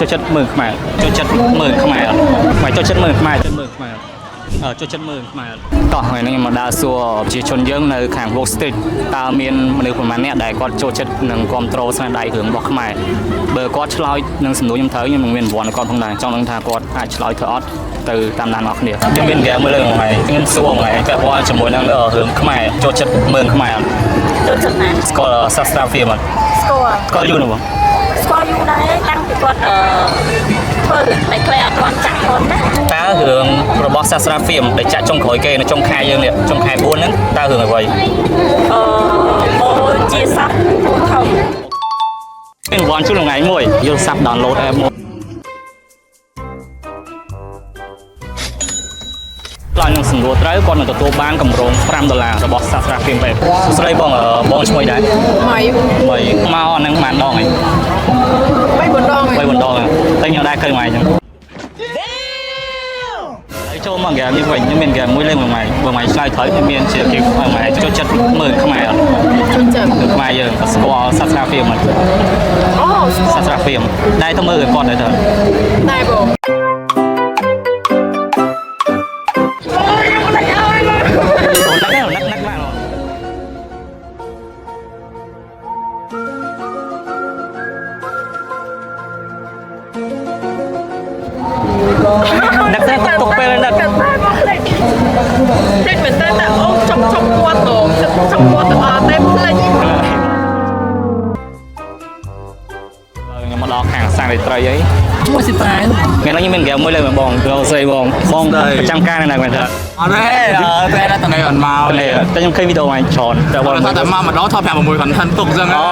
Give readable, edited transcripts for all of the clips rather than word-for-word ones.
ចូលចិត្តមើលខ្មែរចូលចិត្តមើលខ្មែរអត់ខ្មែរចូលចិត្តមើលខ្មែរចិត្តមើលខ្មែរអត់អឺចូលចិត្តមើលខ្មែរអត់តោះថ្ងៃនេះខ្ញុំមកដើរសួរប្រជាជនយើងនៅខាង Walk Street តើមានមនុស្សប្រមាណអ្នកដែលគាត់ចូលចិត្តនិងគ្រប់គ្រងស្នាដៃរឿងរបស់ខ្មែរបើគាត់ឆ្លើយនឹងសំណួរខ្ញុំត្រូវខ្ញុំនឹងមានរង្វាន់ឲ្យគាត់ផងដែរចង់ដឹងថាគាត់អាចឆ្លើយធ្វើអត់ទៅតាមដានអ្នកគ្នាខ្ញុំមានហ្គេមមួយលើថ្ងៃខ្ញុំសួរថ្ងៃពាក់ព័ន្ធជាមួយនឹងរឿងខ្មែរចូលចិត្តមើលខ្មែរអត់ ចូលចិត្តណាស់ ស្គាល់សាស្ត្រាហ្វៀមអត់ ស្គាល់ ស្គាល់យូរណាស់បង ស្គាល់យូរដែរតាំងពីគាត់ធ្វើរឿងខ្លីៗអត់ទាន់ចាក់គាត់ណា តើរឿងរបស់សាស្ត្រាហ្វៀមដែលចាក់ចុងក្រោយគេនៅចុងខែយើងនេះចុងខែ4ហ្នឹងតើរឿងអ្វី អឺអូជាសត្វធំ មានរង្វាន់ជូនថ្ងៃមួយយល់សាប់ download app មួយឡើងនឹងសម្រួលត្រូវគាត់នឹងទទួលបានកម្រង5ដុល្លាររបស់សាស្ត្រាហ្វៀមបែបសួស្តីបងបងឈ្មោះអីដែរ ម៉ៃ បីមកអាហ្នឹងប៉ុន្មានដងហី បីបណ្ដង បីបណ្ដងតែខ្ញុំដែរឃើញមកអញ្ចឹងហើយចូលមកហ្គេមនេះវិញខ្ញុំមានហ្គេមមួយលេងមួយម៉ៃបើម៉ៃឆ្លើយត្រូវខ្ញុំមានជាគេឲ្យម៉ៃចូលចិត្តមើលខ្មែរអត់ ចូលចិត្ត គឺខ្មែរយើងក៏ស្គាល់សាស្ត្រាហ្វៀមអត់ អូស្គាល់ សាស្ត្រាហ្វៀមដែរទៅមើលគាត់ដែរទៅ ដែរបង អូនឹកនឹកនឹកមកនឹកតែទុកពេលនឹក តែមកភ្លេចភ្លេចមែនតើតែអូចុកចុកគាត់ទៅចុកគាត់ទៅអត់តែភ្លេច ខ្ញុំមកដល់ខាងសាំងរីត្រីអី មួយសិត្រា ថ្ងៃនេះខ្ញុំមានហ្គេមមួយលើបងបងស្រីបងបងប្រចាំការនៅណាមែនទេ អត់ទេតែតែតនេះអត់មក តែខ្ញុំឃើញវីដេអូហ្នឹងច្រើនតែបង ថាតែមកម្ដងថត5 6 content ទុកចឹង អូ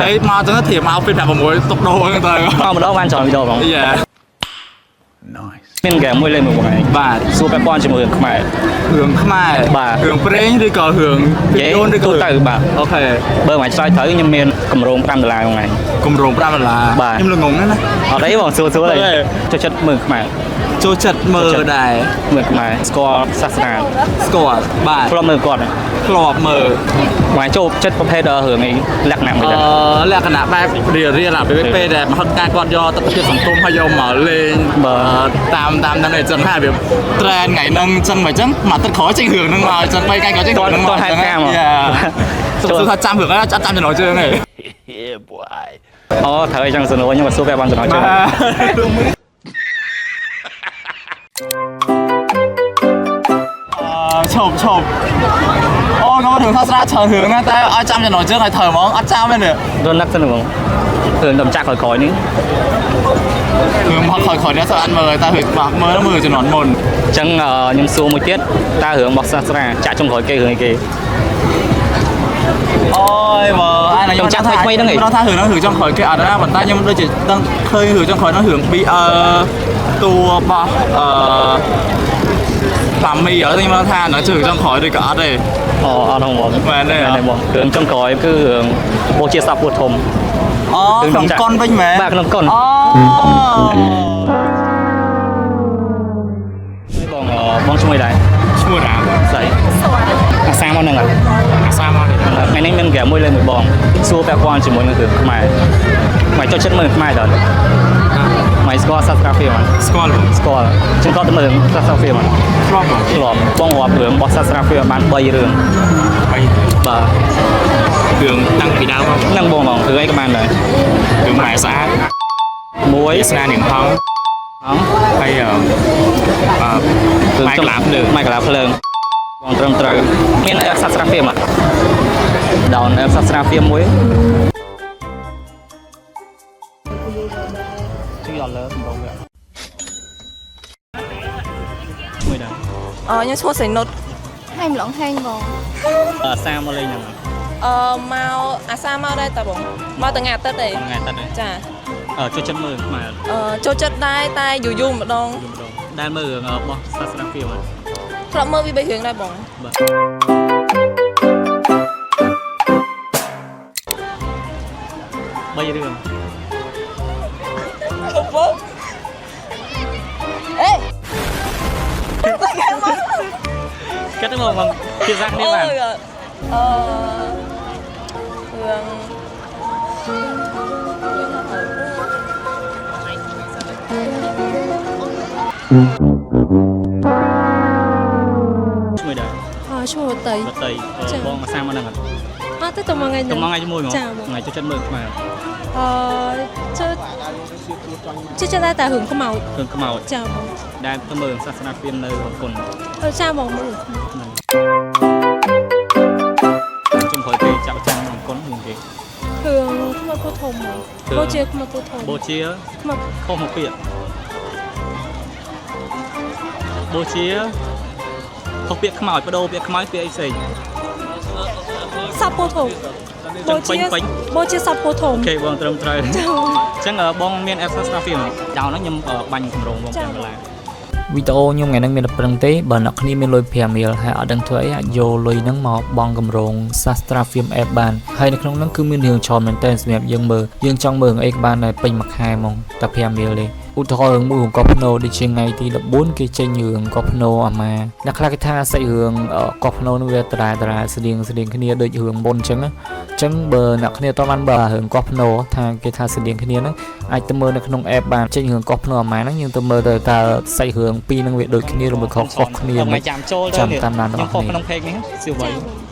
ហើយមកចឹងធៀម outfit 5 6ទុកដូរចឹងទៅ មកម្ដងបានច្រើនវីដេអូបង យ៉ា មានហ្គេមមួយលេងមួយបងឯង បាទ សួរពាក់ព័ន្ធជាមួយរឿងខ្មែរ រឿងខ្មែរ បាទ រឿងព្រេងឬក៏រឿងភាពយន្តឬក៏ ទូទៅបាទ អូខេ បើមិនឆ្លើយត្រូវខ្ញុំមានកម្រង5ដុល្លារហ្នឹងឯង គម្រោង5ដុល្លារ បាទ ខ្ញុំល្ងងណាស់ណា អត់អីបងសួរសួរអី អេ ចូលចិត្តមើលខ្មែរ ចូលចិត្តមើលដែរ មើលខ្មែរស្គាល់សាសនា ស្គាល់បាទ ធ្លាប់មើលគាត់ ធ្លាប់មើល មកចូលចិត្តប្រភេទរឿងអីលក្ខណៈមួយ អ ដែរ ឺលក្ខណៈបែបរៀលរៀលអាពេលពេលដែលមហិតការគាត់យកទស្សនវិជ្ជាសង្គមហើយយកមកលេង បាទ តាមតាមហ្នឹងឯងចឹងហើយវា trend ថ្ងៃហ្នឹងចឹងមកចឹងមួយទឹកក្រោយចេញរឿងហ្នឹងមកចឹងបីថ្ងៃក្រោយចេញរឿងហ្នឹងមក គាត់ហេតុការណ៍មក យ៉ាសុំសួរថាចាំរឿងហ្នឹងអត់ចាំចំណងជើងទេ អូត្រូវអីចឹងសំណួរខ្ញុំក៏សួរពាក់បានចំណងជើង អឺឈប់ឈប់អូងរឿងសាស្ត្រាច្រើនរឿងណាស់តែឲ្យចាំចំណងជើងឲ្យត្រូវហ្មងអត់ចាំទេនេះ រនឹកសិនបងរឿងតំចាក់ក្រោយៗនេះ រឿងមកក្រោយៗនេះសូវអត់មើលតែរឿងបាក់មើលមើលជំនាន់មុន អញ្ចឹងខ្ញុំសួរមួយទៀតតើរឿងរបស់សាស្ត្រាចាក់ចុងក្រោយគេរឿងអីគេ អូយបើអាន ខ្ញុំចាក់ថ្មីថ្មីហ្នឹងឯង ខ្ញុំថារឿងហ្នឹងរឿងចុងក្រោយគេអត់ណាប៉ុន្តែខ្ញុំដូចជាដឹងឃើញរឿងចុងក្រោយហ្នឹងរឿង BL តួរបស់អឺប៉ាមីអត់ខ្ញុំដឹងថាហ្នឹងជារឿងចុងក្រោយឬក៏អត់ទេ អូអត់ហ្នឹងបង មែនទេ មែនទេបងរឿងចុងក្រោយគឺរឿងបូជាសពពោះធំ អូក្នុងកុនវិញមែន បាទក្នុងកុន អូ បងបងឈ្មោះអីដែរ ឈ្មោះរ៉ាម ស្អីអាសាមកហ្នឹង អាសាមកនេះ ថ្ងៃនេះមានហ្គេមមួយលេងមួយបងសួរពាក់ព័ន្ធជាមួយនឹងរឿងខ្មែរមកចូលចិត្តមើលខ្មែរតើមកស្គាល់សាស្ត្រាហ្វៀមអត់ ស្គាល់ ស្គាល់ចឹងគាត់ទៅមើលសាស្ត្រាហ្វៀមអត់ ធ្លាប់បង ធ្លាប់បងរាប់រឿងរបស់សាស្ត្រាហ្វៀមបាន3រឿង បី បាទ រឿងតាំងពីដើមមក ហ្នឹងបងបងរឿងអីក៏បានដែរ រឿងម៉ែស្អាត មួយ វាសនានាងហង ហង ហើយអឺអឺម៉ែក្លាភ្លើង ម៉ែក្លាភ្លើងបងត្រឹមត្រូវមាន app សាស្ត្រាហ្វៀមអត់ down app សាស្ត្រាហ្វៀមមួយជួយដល់លើកម្រងវាមួយដែរ អឺខ្ញុំឈ្មោះសៃនុត ហើយម្លងហេងបង អាសាមកលេងហ្នឹង អឺមកអាសាមកដែរតាបងមកថ្ងៃអាទិត្យទេ ថ្ងៃអាទិត្យទេ ចា អឺចូលចិត្តមើលខ្មែរ អឺចូលចិត្តដែរតែយូរយូរម្ដង យូរម្ដងដែលមើលរឿងរបស់សាស្ត្រាហ្វៀមអត់ ធ្លាប់មើលពីបីរឿងដែរបង បាទបីរឿង អូបងអេ គិតទៅមកមកភាសាគ្នាបាន អឺរឿង ឈ្មោះដែរ អឈ្មោះវតី វតី ចា៎ បងមកសាមកហ្នឹងអត់ អត់ទេទៅមកថ្ងៃ ទៅ ហ្នឹង មកថ្ងៃជាមួយហ្មង ចាបង ថ្ងៃចូលចិត្តមើលខ្មែរ អឺចូលចូលចិត្តដែរតែរឿងខ្មោច រឿងខ្មោច ចាបង ដែលទៅមើលសាសនាព្រាហ្មណ៍នៅហុងកុង អឺចាបងមើលរឿងខ្មោច ចុងក្រោយគេចាប់ចាំហុងកុងរឿងគេ រឿងខ្មោចពូធំហ្មងបូជាខ្មោចពូធំ បូជា ខ្មោច ខុសមកពាក្យបូជាខុសពាក្យខ្មោចបដូរពាក្យខ្មោចពាក្យអីផ្សេង សពពូធំបូជា ពេញ បូជាសពពូធំ OK បងត្រឹមត្រូវ ចាបង អញ្ចឹងបងមាន app Sastra Film ចោលហ្នឹងខ្ញុំបាញ់កម្រងបង ចា 5ដុល្លារ វីដេអូខ្ញុំថ្ងៃហ្នឹងមានតែប៉ុណ្្នឹងទេបើអ្នកគ្នាមានលុយ5រៀលហើយអត់ដឹងធ្វើអីអាចយកលុយហ្នឹងមកបង់កម្រង Sastra Film App បានហើយនៅក្នុងហ្នឹងគឺមានរឿងច្រើនមែនទែនសម្រាប់យើងមើលយើងចង់មើលរឿងអីក៏បានដែរពេញមួយខែហ្មងតែ5រៀលទេឧទាហរណ៍រឿងមួយរឿងកោះភ្នោដូចជាថ្ងៃទី14គេចេញរឿងកោះភ្នោអាម៉ាអ្នកខ្លះគេថាសាច់រឿងកោះភ្នោនោះវាដដែលដដែលស្តៀងស្តៀងគ្នាដូចរឿងមុនអញ្ចឹងណាអញ្ចឹងបើអ្នកគ្នាអត់បានបើរឿងកោះភ្នោថាគេថាស្តៀងគ្នាហ្នឹង អាចទៅមើលនៅក្នុង app បានចេញរឿងកោះភ្នោអាម៉ាហ្នឹងយើងទៅមើលទៅតើសាច់រឿងពីរហ្នឹងវាដូចគ្នាឬមួយខុសៗគ្នា ថ្ងៃ មិន ចាំចូលទៅ ចាំតាមដាន ខ្ញុំផុស ទាំងអស់គ្នា ក្នុង page នេះសៀវបី ចាបង